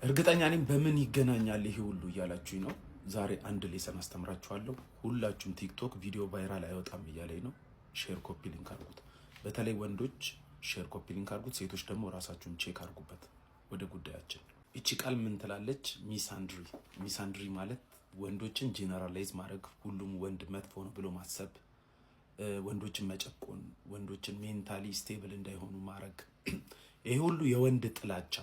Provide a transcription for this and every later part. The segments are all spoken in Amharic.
እርግጠኛ ነኝ በምን ይገናኛል ይሄ ሁሉ እያላችሁኝ ነው። ዛሬ አንድ lesson አስተምራችኋለሁ። ሁላችሁም ቲክቶክ ቪዲዮ viral አይወጣም እያለኝ ነው። Share copy link አድርጉት። በተለይ ወንዶች share copy link አድርጉት። ሴቶች ደግሞ ራሳችሁን check አድርጉበት። ወደ ጉዳያችን። ይቺ ቃል ምን ትላለች? Misandry። Misandry ማለት ወንዶችን generalize ማድረግ፣ ሁሉም ወንድ መጥፎ ነው ብሎ ማሰብ፣ ወንዶችን መጨቆን፣ ወንዶችን mentally stable እንዳይሆኑ ማድረግ፣ ይሄ ሁሉ የወንድ ጥላቻ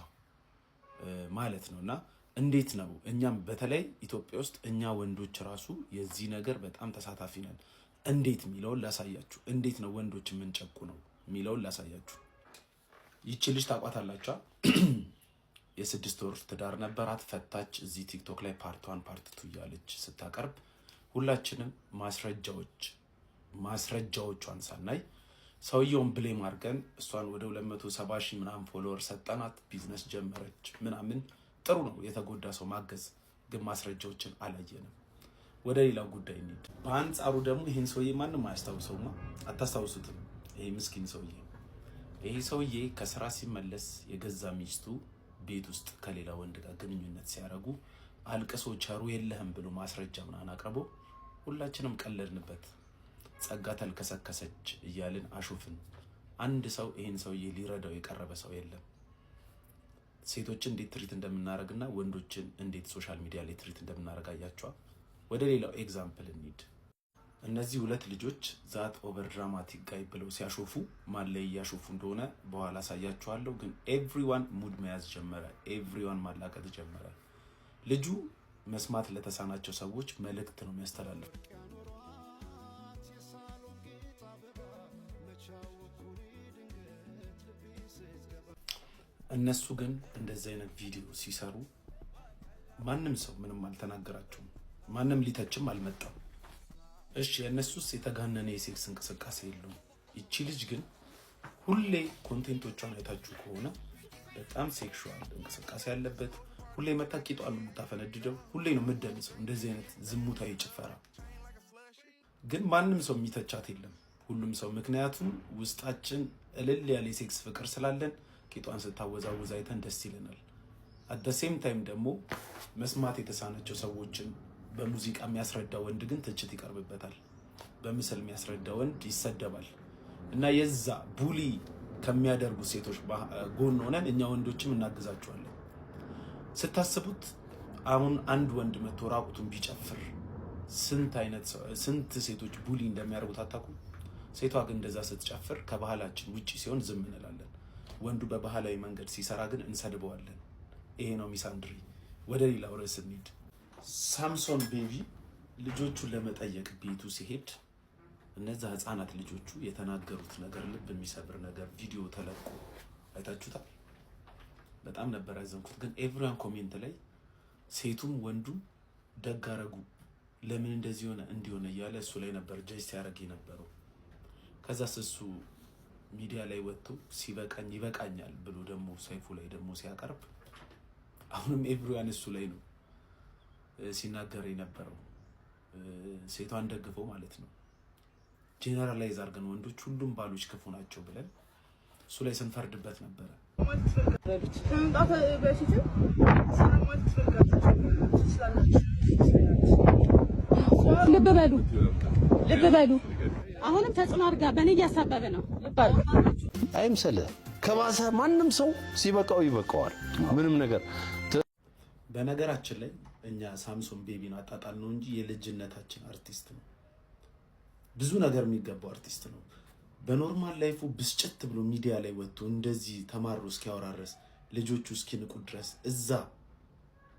ማለት ነው። እና እንዴት ነው እኛም በተለይ ኢትዮጵያ ውስጥ እኛ ወንዶች ራሱ የዚህ ነገር በጣም ተሳታፊ ነን። እንዴት የሚለውን ላሳያችሁ። እንዴት ነው ወንዶች የምንጨቁነው የሚለውን ላሳያችሁ። ይቺ ልጅ ታውቋታላችሁ። የ6 ወር ትዳር ነበራት፣ ፈታች። እዚህ ቲክቶክ ላይ part one part two እያለች ስታቀርብ ሁላችንም ማስረጃዎቿን ሳናይ ሰውየውን blame አድርገን እሷን ወደ 270 ሺህ ምናምን follower ሰጠናት። ቢዝነስ ጀመረች ምናምን። ጥሩ ነው የተጎዳ ሰው ማገዝ፣ ግን ማስረጃዎችን አላየንም። ወደ ሌላው ጉዳይ እንሂድ። በአንጻሩ ደግሞ ይህን ሰውዬ ማንም አያስታውሰውማ፣ አታስታውሱትም። ይሄ ምስኪን ሰውዬ፣ ይሄ ሰውዬ ከስራ ሲመለስ የገዛ ሚስቱ ቤት ውስጥ ከሌላ ወንድ ጋር ግንኙነት ሲያደርጉ አልቅሶ ቸሩ የለህም ብሎ ማስረጃ ምናምን አቅርቦ ሁላችንም ቀለድንበት። ጸጋ ተልከሰከሰች እያልን አሾፍን። አንድ ሰው ይህን ሰውዬ ሊረዳው የቀረበ ሰው የለም። ሴቶችን እንዴት treat እንደምናደርግና ወንዶችን እንዴት social media ላይ treat እንደምናደርግ አያችኋ። ወደ ሌላው example እንሂድ። እነዚህ ሁለት ልጆች that over dramatic guy ብለው ሲያሾፉ ማን ላይ እያሾፉ እንደሆነ በኋላ አሳያችኋለሁ። ግን everyone ሙድ መያዝ ጀመረ። Everyone ማላገጥ ጀመረ። ልጁ መስማት ለተሳናቸው ሰዎች መልእክት ነው የሚያስተላልፍ። እነሱ ግን እንደዚህ አይነት ቪዲዮ ሲሰሩ ማንም ሰው ምንም አልተናገራቸውም። ማንም ሊተችም አልመጣም። እሺ፣ የእነሱስ የተጋነነ የ sex እንቅስቃሴ የለውም። ይቺ ልጅ ግን ሁሌ content ኦቿን አይታችሁ ከሆነ በጣም sexual እንቅስቃሴ ያለበት፣ ሁሌ መታ ቂጧን ነው የምታፈነድደው፣ ሁሌ ነው የምትደንሰው። እንደዚህ አይነት ዝሙታዊ ጭፈራ ግን ማንም ሰው የሚተቻት የለም። ሁሉም ሰው ምክንያቱም ውስጣችን እልል ያለ የ sex ፍቅር ስላለን ቂጧን ስታወዛውዝ አይተን ደስ ይለናል። At the same time ደግሞ መስማት የተሳናቸው ሰዎችን በሙዚቃ የሚያስረዳ ወንድ ግን ትችት ይቀርብበታል። በምስል የሚያስረዳ ወንድ ይሰደባል። እና የዛ bully ከሚያደርጉ ሴቶች ጎን ሆነን እኛ ወንዶችም እናግዛቸዋለን። ስታስቡት አሁን አንድ ወንድ መጥቶ ራቁቱን ቢጨፍር ስንት አይነት ስንት ሴቶች bully እንደሚያደርጉት አታውቁም? ሴቷ ግን እንደዛ ስትጨፍር ከባህላችን ውጭ ሲሆን ዝም እንላለን። ወንዱ በባህላዊ መንገድ ሲሰራ ግን እንሰድበዋለን። ይሄ ነው misandry። ወደ ሌላው ርዕስ እንሂድ። ሳምሶን ቤቢ ልጆቹን ለመጠየቅ ቤቱ ሲሄድ እነዛ ህፃናት ልጆቹ የተናገሩት ነገር ልብ የሚሰብር ነገር ቪዲዮ ተለቆ አይታችሁታል። በጣም ነበር ያዘንኩት። ግን everyone comment ላይ ሴቱም ወንዱም ደግ አረጉ፣ ለምን እንደዚህ ሆነ እንዲሆነ እያለ እሱ ላይ ነበር judge ሲያደርግ የነበረው። ከዛስ እሱ ሚዲያ ላይ ወጥቶ ሲበቃኝ ይበቃኛል ብሎ ደግሞ ሰይፉ ላይ ደግሞ ሲያቀርብ አሁንም everyone እሱ ላይ ነው ሲናገር የነበረው፣ ሴቷን ደግፈው ማለት ነው። Generalize አድርገን ወንዶች ሁሉም ባሎች ክፉ ናቸው ብለን እሱ ላይ ስንፈርድበት ነበረ። ከመምጣት በፊትም ሰላም ማለት ትችላላችሁ። ልብ በሉ፣ ልብ በሉ። አሁንም ተጽዕኖ አድርጋ በእኔ እያሳበበ ነው። ልብ በሉ። አይምሰልህ። ከባሰ ማንም ሰው ሲበቃው ይበቃዋል። ምንም ነገር በነገራችን ላይ እኛ ሳምሶን ቤቢን አጣጣል ነው እንጂ የልጅነታችን አርቲስት ነው። ብዙ ነገር የሚገባው አርቲስት ነው። በ normal life ኡ ብስጭት ብሎ ሚዲያ ላይ ወጥቶ እንደዚህ ተማሮ እስኪያወራ ድረስ፣ ልጆቹ እስኪንቁ ድረስ እዛ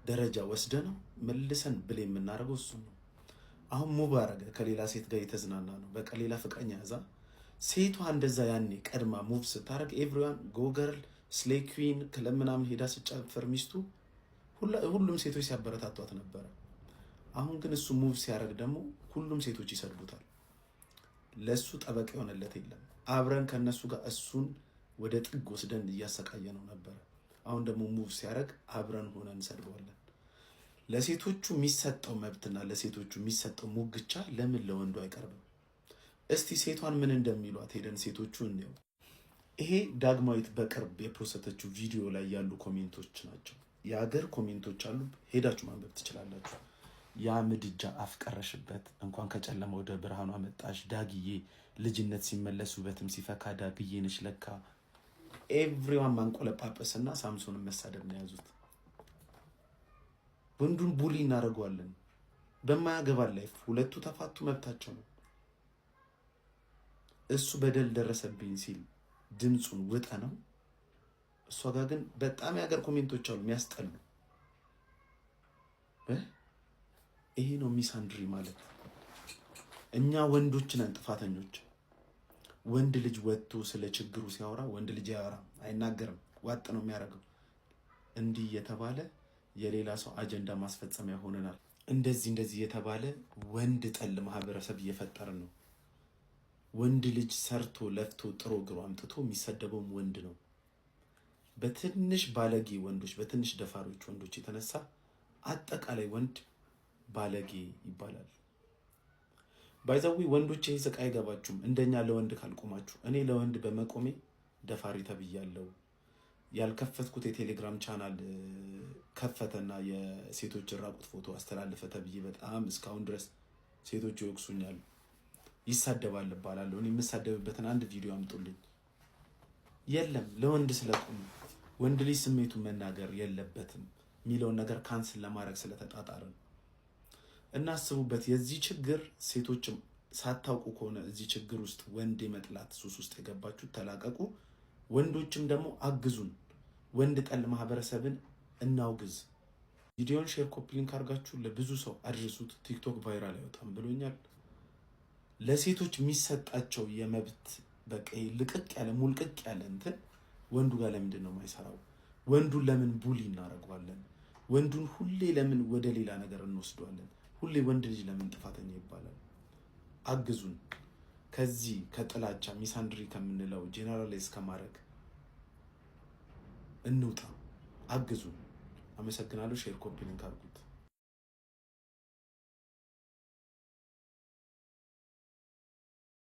ደረጃ ወስደነው መልሰን blame የምናደርገው እሱ ነው። አሁን move አረገ፣ ከሌላ ሴት ጋር የተዝናና ነው። በቃ ሌላ ፍቅረኛ ያዛ። ሴቷ እንደዛ ያኔ ቀድማ move ስታደርግ everyone go girl, slay queen ክለብ ምናምን ሄዳ ስጨፍር ሚስቱ ሁሉም ሴቶች ሲያበረታቷት ነበረ። አሁን ግን እሱ move ሲያደርግ ደግሞ ሁሉም ሴቶች ይሰድቡታል። ለእሱ ጠበቃ የሆነለት የለም። አብረን ከእነሱ ጋር እሱን ወደ ጥግ ወስደን እያሰቃየነው ነበረ። አሁን ደግሞ move ሲያደርግ አብረን ሆነን እንሰድበዋለን። ለሴቶቹ የሚሰጠው መብትና ለሴቶቹ የሚሰጠው ሙግቻ ለምን ለወንዱ አይቀርብም? እስቲ ሴቷን ምን እንደሚሏት ሄደን ሴቶቹ እንየው። ይሄ ዳግማዊት በቅርብ የፖሰተችው ቪዲዮ ላይ ያሉ comment ኦች ናቸው። የሀገር comment ኦች አሉ፣ ሄዳችሁ ማንበብ ትችላላችሁ። ያ ምድጃ አፍቀረሽበት፣ እንኳን ከጨለማ ወደ ብርሃኑ አመጣሽ ዳግዬ፣ ልጅነት ሲመለስ ውበትም ሲፈካ ዳግዬ ነሽ ለካ። Everyone ማንቆለጳጰስና ሳምሶንን መሳደብ ነው የያዙት። ወንዱን bully እናደርገዋለን በማያገባን life። ሁለቱ ተፋቱ፣ መብታቸው ነው። እሱ በደል ደረሰብኝ ሲል ድምፁን ውጠ ነው። እሷ ጋር ግን በጣም የሀገር comment ኦች አሉ የሚያስጠሉ። ይሄ ነው misandry ማለት። እኛ ወንዶች ነን ጥፋተኞች። ወንድ ልጅ ወጥቶ ስለ ችግሩ ሲያወራ ወንድ ልጅ አያወራም፣ አይናገርም፣ ዋጥ ነው የሚያደርገው። እንዲህ እየተባለ የሌላ ሰው አጀንዳ ማስፈጸሚያ ሆነናል። እንደዚህ እንደዚህ እየተባለ ወንድ ጠል ማህበረሰብ እየፈጠርን ነው። ወንድ ልጅ ሰርቶ ለፍቶ ጥሮ ግሮ አምጥቶ የሚሰደበውም ወንድ ነው። በትንሽ ባለጌ ወንዶች፣ በትንሽ ደፋሪዎች ወንዶች የተነሳ አጠቃላይ ወንድ ባለጌ ይባላል። By the way ወንዶች ይህ ስቃይ አይገባችሁም። እንደኛ ለወንድ ካልቆማችሁ። እኔ ለወንድ በመቆሜ ደፋሪ ተብያለሁ። ያልከፈትኩት የቴሌግራም ቻናል ከፈተና የሴቶች ራቁት ፎቶ አስተላለፈ ተብዬ በጣም እስካሁን ድረስ ሴቶች ይወቅሱኛል። ይሳደባል እባላለሁ። እኔ የምሳደብበትን አንድ ቪዲዮ አምጡልኝ። የለም። ለወንድ ስለቆሙ ወንድ ልጅ ስሜቱ መናገር የለበትም የሚለውን ነገር cancel ለማድረግ ስለተጣጣርን እናስቡበት። የዚህ ችግር ሴቶችም ሳታውቁ ከሆነ እዚህ ችግር ውስጥ ወንድ የመጥላት ሱስ ውስጥ የገባችሁ ተላቀቁ። ወንዶችም ደግሞ አግዙን። ወንድ ጠል ማህበረሰብን እናውግዝ። ቪዲዮን share፣ copy link አድርጋችሁ ለብዙ ሰው አድርሱት። ቲክቶክ viral አይወጣም ብሎኛል። ለሴቶች የሚሰጣቸው የመብት በቃ ልቅቅ ያለ ሙልቅቅ ያለ እንትን ወንዱ ጋር ለምንድን ነው የማይሰራው? ወንዱን ለምን bully እናደርገዋለን? ወንዱን ሁሌ ለምን ወደ ሌላ ነገር እንወስደዋለን? ሁሌ ወንድ ልጅ ለምን ጥፋተኛ ይባላል? አግዙን። ከዚህ ከጥላቻ misandry ከምንለው generalize ከማድረግ እንውጣ። አግዙን። አመሰግናለሁ። Share፣ copy link አድርጉት።